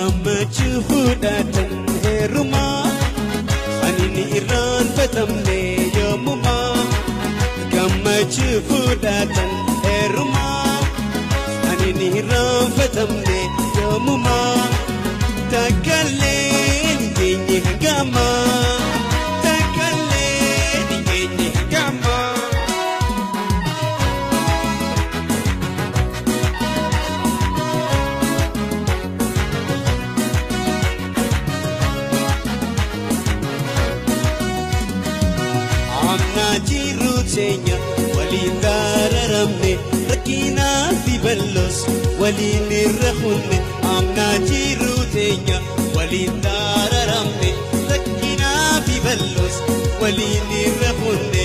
Gammachuu fudhatan heerumaa ani ni irraanfatamne yoomumaa. Gammachuu fudhatan heerumaa ani ni irraanfatamne yoomumaa. Takkaleen geenye hangamaa takkaleen geenye hangamaa. Amnaa jiruu teenya waliin dararamne rakkinaa fi bal'oos waliin irra hunne. Amnaa jiruu teenya waliin dararamne rakkinaa fi bal'oos waliin irra hunne.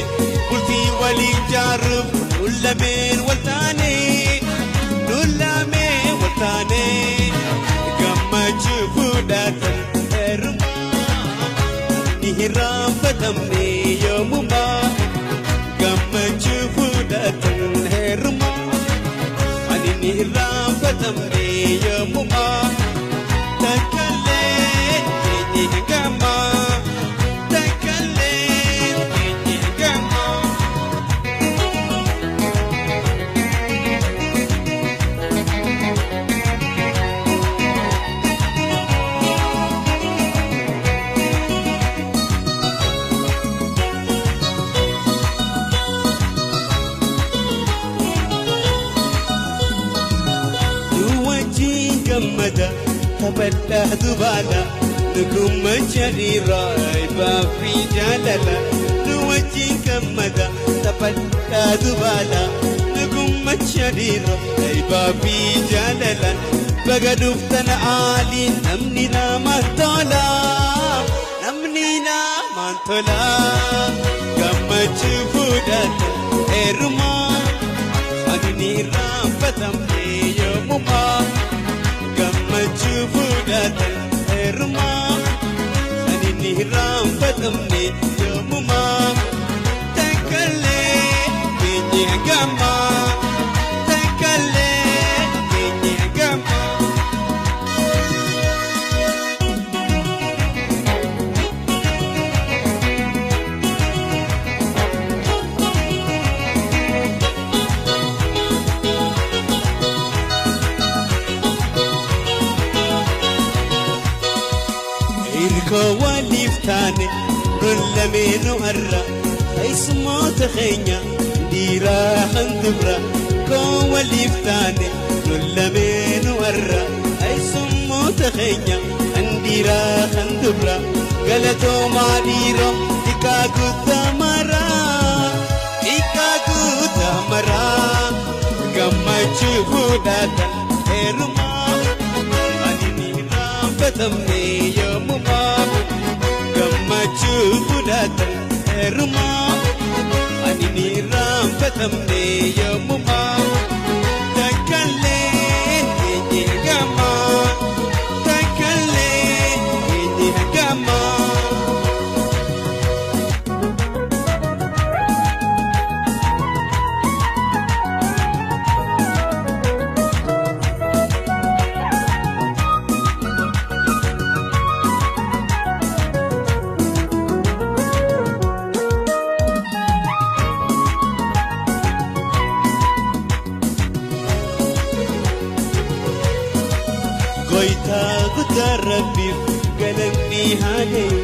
Bultii waliin jaaruuf lollameen wal taane lollameen wal taane gammachuu fudhatan heerumaa ni irraanfatamne yoomumaa. Gammachuu fudhatan heerumaa ani ni irraanfatamne yoomumaa. Takkaleen geenye hangamaa takkaleen geenye hangamaa. Nu wajjin gammada taphadhaa dubaadha nu gummacha dhiiraa ifaa fi jaalala. Nu wajjin gammada taphadhaa dubaadha nu gummacha dhiiraa ifaa fi jaalala. Baga dhuftana aaliin namni namaan tola namni namaan tola. Gammachuu fudhatan heerumaa ani ni irraanfatamne yoomumaa. Gammachuu fudhatan heerumaa ani ni irraanfatamne yoomumaa. Takkalee geenye hangamaa takkalee geenye hangamaa. Hirkoo waliif taane lollameenuu har'a keessummoota keenya dhiiraa kan dubra. Koo waliif taane lollameenuu har'a keessummoota keenya dhiiraa kan dubra. Galatoomaa dhiiroo xiqqaa guddaa maraa xiqqaa guddaa maraa. Gammachuu fudhatan heerumaa ani ni irraanfatamne yoomumaa. Gammachuu fudhatan heerumaa ani ni irraanfatamne yoomumaa. Takkaleen geenye hangamaa takkaleen geenye hangamaa. Goytaa guddaa rabbiif galanni haa ga'u.